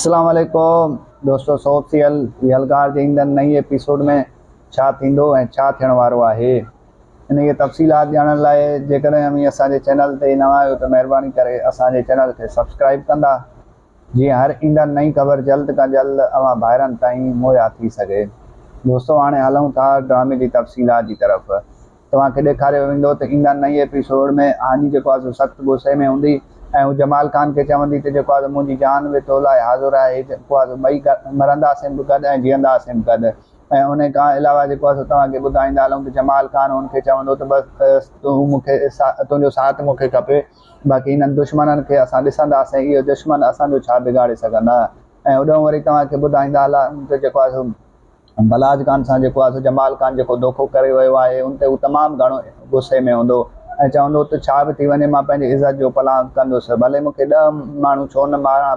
اسلام عليڪم دوستو سوپ سيئل يلغار جي ايندڙ نئين ايپيسوڊ ۾ ڇا ٿيندو ۽ ڇا ٿيڻ وارو آهي ان جي تفصيلات ڄاڻڻ لاء جيڪڏهن اوهين اسان جي چينل تي نوان آهيو ته مهرباني ڪري اسان جي چينل کي سبسڪرائب ڪندا جيئن هر ايندڙ نئين خبر جلد کان جلد اوهان ڀائرن تائين مهيا ٿي سگهي دوستو هاڻي هلون ٿا ڊرامي جي تفصيلات جي طرف توهان کي ڏيکاريو ويندو ته ايندڙ نئين ايپيسوڊ ۾ هاني جيڪو آهي سو سخت غصي ۾ هوندي ۽ هو جمال خان کي چوندي ته جيڪو آهي سو منهنجي جان به تو لاء حاضر آهي جيڪو آهي سو ٻئي مرنداسين به گڏ ۽ جيئنداسين به گڏ ۽ ان کان علاوه جيڪو آهي سو توهان کي ٻڌائيندا هلون ته جمال خان هن کي چوندو ته بس تون مون کي تنهنجو ساٿ مون کي کپي باقي هنن دشمنن کي اسان ڏسنداسين اهي دشمن اسان جو ڇا بگاڙي سگهندا ۽ هوڏانهن وري توهان کي ٻڌائيندا هلان ته جيڪو آهي سو بلاج خان سان جيڪو آهي سو جمال خان جيڪو دوکو ڪري ويو آهي ان تي هو تمام گهڻو غصي ۾ هوندو ۽ چوندو ته ڇا به ٿي وڃي مان پنهنجي عزت جو پلان ڪندس ڀلي مون کي ڏهه ماڻهو ڇو نه مارڻا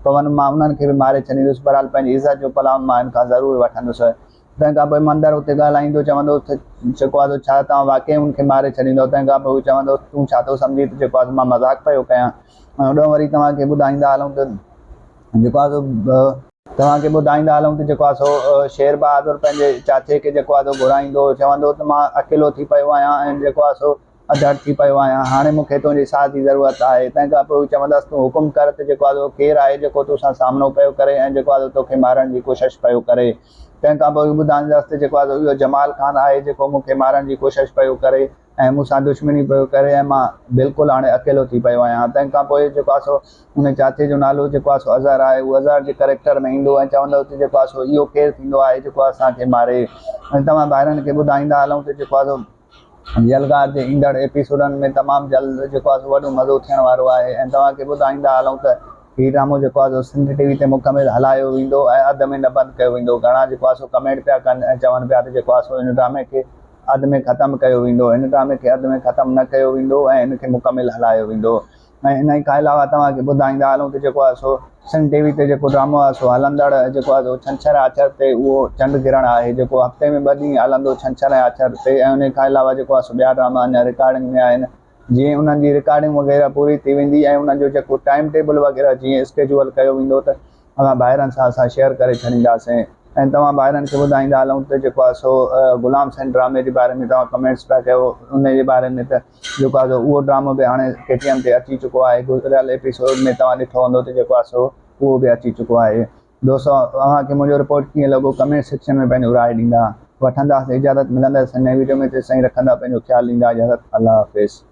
پون مان انهن کي به ماري ڇڏيندس بهرحال پنهنجي عزت جو پلان مان هن کان ضرور وٺندس تنهن کان پوء مندر اتي ڳالهائيندو چوندو ته جيڪو آهي سو ڇا توهان واقعي ان کي ماري ڇڏيندو تنهن کان پوء هو چوندو تون ڇا ٿو سمجهين ته جيڪو آهي سو مان مذاق پيو ڪيان ۽ هوڏانهن وري توهان کي ٻڌائيندا هلون ته جيڪو آهي سو توهان کي ٻڌائيندا هلون ته جيڪو آهي سو شير بهادر پنهنجي چاچي کي جيڪو آهي سو گهرائيندو چوندو ته مان اڪيلو ٿي پيو آهيان ۽ جيڪو آهي سو اڌڙ ٿي پيو آهيان هاڻي مون کي تنهنجي ساٿ جي ضرورت آهي تنهن کان پوء هو چوندس تون حڪم ڪر ته جيڪو آهي سو ڪير آهي جيڪو تو سان سامنو پيو ڪري ۽ جيڪو آهي سو توکي مارڻ جي ڪوشش پيو ڪري تنهن کان پوء هو ٻڌائيندس ته جيڪو آهي سو اهو جمال خان آهي جيڪو مون کي مارڻ جي ڪوشش پيو ڪري ۽ مون سان دشمني پيو ڪري ۽ مان بلڪل هاڻي اڪيلو ٿي پيو آهيان. تنهن کان پوء جيڪو آهي سو ان چاچي جو نالو جيڪو آهي سو اظهر آهي. هو اظهر جي ڪريڪٽر ۾ ايندو ۽ چوندو ته جيڪو آهي سو اهو ڪير ٿيندو آهي جيڪو اسان کي ماري ۽ توهان ڀائرن کي ٻڌائيندا هلون ته جيڪو آهي سو يلغار جي ايندڙ ايپيسوڊن ۾ تمام جلد جيڪو آهي سو وڏو مزو ٿيڻ وارو آهي ۽ توهان کي ٻڌائيندا هلون ته هي ڊرامو جيڪو آهي سو سنڌ ٽي وي تي مڪمل هلايو ويندو ۽ اڌ ۾ نه بند ڪيو ويندو. گهڻا جيڪو آهي سو ڪمينٽ پيا ڪن ۽ چون پيا ته جيڪو آهي سو ان ڊرامي کي اڌ ۾ ختم ڪيو ويندو، هن ڊرامي کي اڌ ۾ ختم نه ڪيو ويندو ۽ ان کي مڪمل هلايو ويندو ۽ انهي کان علاوه توهان کي ٻڌائيندا هلون ته جيڪو آهي سو سنڌ ٽي وي تي جيڪو ڊرامو آهي سو هلندڙ جيڪو آهي سو ڇنڇر آچر تي اهو چنڊ گرهڻ آهي جيڪو هفتي ۾ ٻه ڏينهن هلندو ڇنڇر ۽ آچر تي ۽ انهي کان علاوه جيڪو آهي سو ٻيا ڊراما اڃا رڪارڊنگ ۾ آهن جيئن انهن جي رڪارڊنگ وغيره پوري ٿي ويندي ۽ انهن جو جيڪو ٽائيم ٽيبل وغيره جيئن اسڪيجوئل ڪيو ويندو ته اوهان ڀائرن سان اسان شيئر ڪري ڇڏينداسين ۽ توهان ڀائرن کي ٻڌائيندا هلون ته جيڪو آهي سو غلام حسين ڊرامي جي باري ۾ توهان ڪمينٽس پيا ڪيو ان جي باري ۾ ته جيڪو آهي سو اهو ڊرامو به هاڻي ڪي ٽي ايم تي اچي چڪو آهي گذريل ايپيسوڊ ۾ توهان ڏٺو هوندو ته جيڪو آهي سو اهو به اچي چڪو آهي دوستو اوهان کي منهنجو رپورٽ ڪيئن لڳو ڪمينٽ سيڪشن ۾ پنهنجو راء ڏيندا وٺنداسين اجازت ملندس نئين ويڊيو ۾ تيستائين رکندا پنهنجو خيال ڏيندا اجازت الله حافظ.